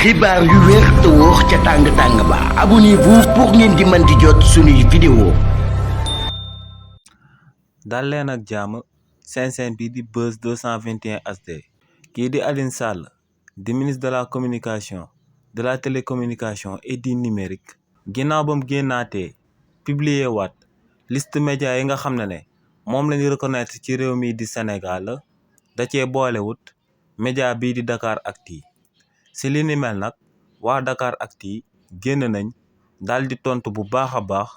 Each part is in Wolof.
xibaar yu wér te wóor ca tàng-tàng ba abonnez-vous pour ngeen di mën di jot suñuy vidéo. dal leen ak jàmm seen bi di Buzz 221 HD kii di Alioune Sall di ministre de la communication de la télécommunication et du numérique ginnaaw ba mu génnaatee publier waat liste média yi nga xam ne moom lañu reconnaître ci réew mi di Sénégal da cee boolewut média bii di Dakaractu si li ni mel nag waa Dakaractu génn nañ daal di tontu bu baax a baax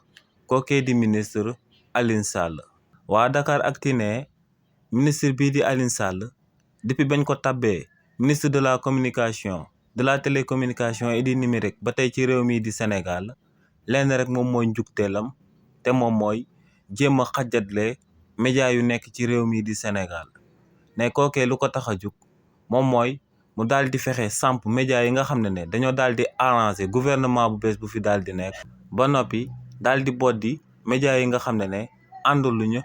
kookee di ministre Alioune Sall. waa Dakaractu ne ministre bii di Alioune Sall depuis bañ ko tabbee ministre de la communication de la télécommunication et du numérique ba tey ci réew mii di Sénégal lenn rek moom mooy njugteelam te moom mooy jéem a xajatle média yu nekk ci réew mii di Sénégal ne kookee lu ko tax a jug moom mooy mu daal di fexe samp média yi nga xam ne dañoo daal di arranger gouvernement bu bees bu fi daal di nekk ba noppi daal di boddi média yi nga xam ne ànduluñu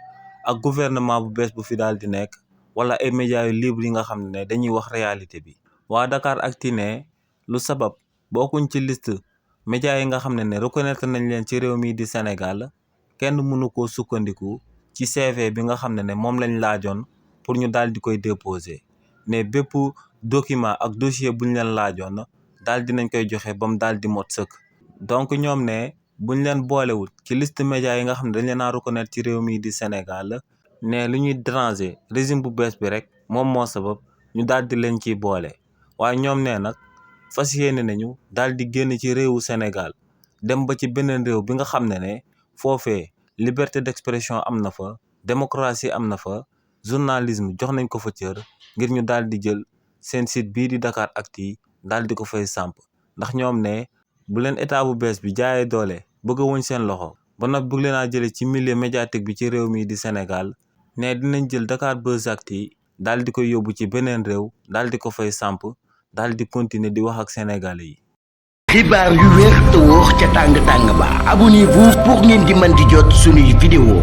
ak gouvernement bu bees bu fi daal di nekk wala ay média yu libre yi nga xam ne dañuy wax réalité bi. waa Dakaractu ne lu sabab bokkuñ ci liste média yi nga xam ne reconnaître nañ leen ci réew mii di Sénégal kenn mënu koo sukkandiku ci CV bi nga xam ne moom lañ laajoon pour ñu daal di koy déposer ne bépp document ak dossier buñ leen laajoon daal dinañ koy joxe ba mu daal di mot sëkk. donc ñoom ne buñ leen boolewul ci liste média yi nga xam ne dañ leen a reconnaître ci réew mii di Sénégal ne lu ñuy déranger régime bu bees bi rek moom moo sabab ñu daal di leen ciy boole waaye ñoom ne nag fas yéene nañu daal di génn ci réewu Sénégal dem ba ci beneen réew bi nga xam ne foofee liberté d'expression am na fa démocratie am na fa journalisme jox nañ ko fa cër ngir ñu daal di jël seen site bii di Dakaractu daal di ko fay samp ndax ñoom ne bu leen état bu bees bi jaayee doole bëgg wuñ seen loxo ba nag bëgg leen a jëlee ci milieu médiatique bi ci réew mii di Sénégal ne dinañ jël Dakar Buzzactu daal di koy yóbbu ci beneen réew daal di ko fay samp daal di continuer di wax ak sénégalais yi. xibaar yu wér te wóor ca tàng-tàng ba abonnez-vous pour ngeen di mën di jot suñuy vidéo.